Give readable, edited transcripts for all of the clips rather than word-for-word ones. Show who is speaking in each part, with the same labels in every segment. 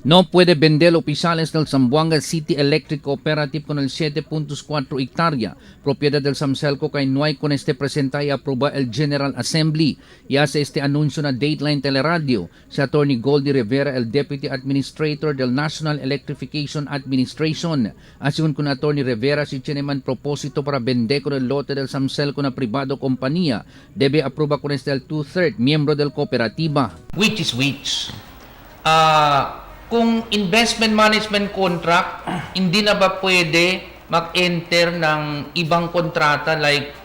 Speaker 1: No puede vender oficiales del Zamboanga City Electric Cooperative con el 7.4 hectárea, propiedad del Zamcelco kay no hay con este presenta y aproba el General Assembly. Y hace este anuncio na Dateline Teleradio si Attorney Goldie Rivera, el Deputy Administrator del National Electrification Administration. Asigún con Attorney Rivera, si tiene man propósito para vender con el lote del Zamcelco na privado compañía, debe aproba con este el two-third miembro del cooperativa. Which is which? Kung investment management contract, hindi na ba pwede mag-enter ng ibang kontrata like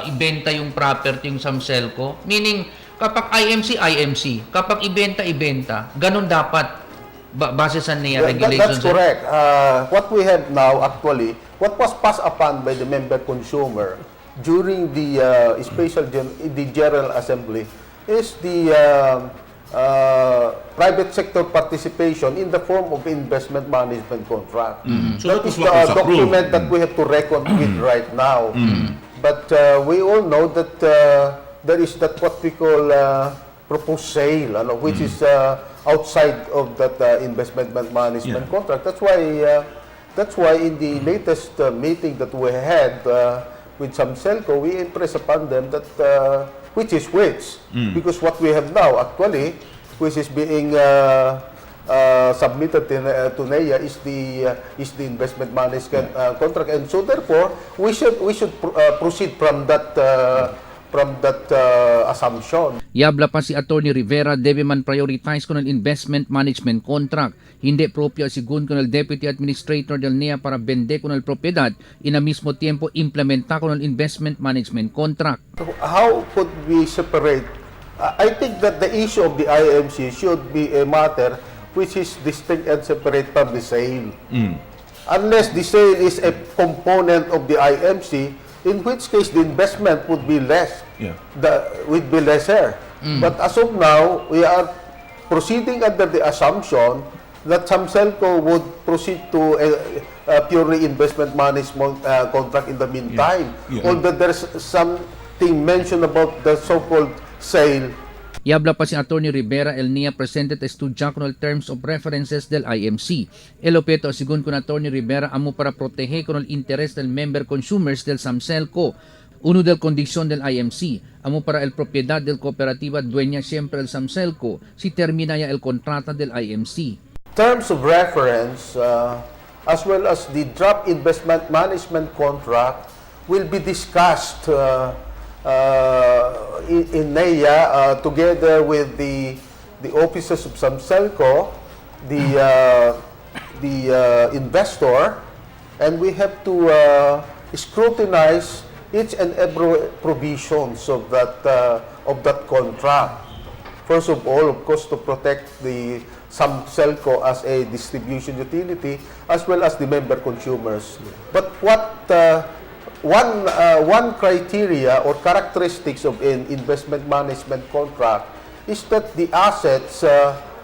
Speaker 1: ibenta yung property yung Zamcelco? Meaning, kapag IMC, IMC. Kapag ibenta, ibenta. Ganun dapat base sa NEA regulations.
Speaker 2: That's correct. What we have now actually, what was passed upon by the member consumer during the the General Assembly is the private sector participation in the form of investment management contract.
Speaker 3: So
Speaker 2: That
Speaker 3: that
Speaker 2: is
Speaker 3: was what
Speaker 2: the
Speaker 3: was approved.
Speaker 2: Document that we have to reckon with right now. But we all know that there is that what we call proposed sale, ano, which is outside of that investment management contract. That's why in the latest meeting that we had with Zamcelco, we impress upon them that which is which, because what we have now actually, which is being submitted to NEA is the investment management contract, and so therefore we should proceed from that assumption.
Speaker 1: Yabla pa si Attorney Rivera, debe man prioritize con el investment management contract. Hindi propio según con el Deputy Administrator del NEA para vender con el propiedad y na mismo tiempo implementa con el investment management contract.
Speaker 2: How could we separate? I think that the issue of the IMC should be a matter which is distinct and separate from the sale. Unless the sale is a component of the IMC, in which case the investment would be less. Would be lesser. But as of now, we are proceeding under the assumption that Zamcelco would proceed to a purely investment management contract in the meantime. Although there's something mentioned about the so-called sale.
Speaker 1: Yabla pa si Attorney Rivera, el NEA presented estudia con el terms of references del IMC. El objeto, según con Attorney Rivera, amo para proteger con el interés del member consumers del Zamcelco. Uno del condición del IMC, amo para el propiedad del cooperativa dueña siempre el Zamcelco, si termina ya el contrato del IMC.
Speaker 2: Terms of reference, as well as the draft investment management contract, will be discussed in NEA together with the offices of Zamcelco, the investor, and we have to scrutinize each and every provisions of that contract. First of all, of course, to protect the Zamcelco as a distribution utility as well as the member consumers. But what one criteria or characteristics of an investment management contract is that the assets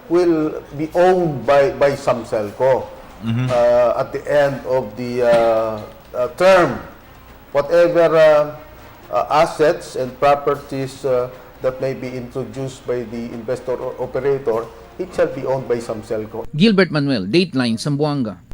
Speaker 2: will be owned by Zamcelco at the end of the term. Whatever assets and properties that may be introduced by the investor or operator, it shall be owned by Zamcelco.
Speaker 1: Gilbert Manuel, Dateline, Zamboanga.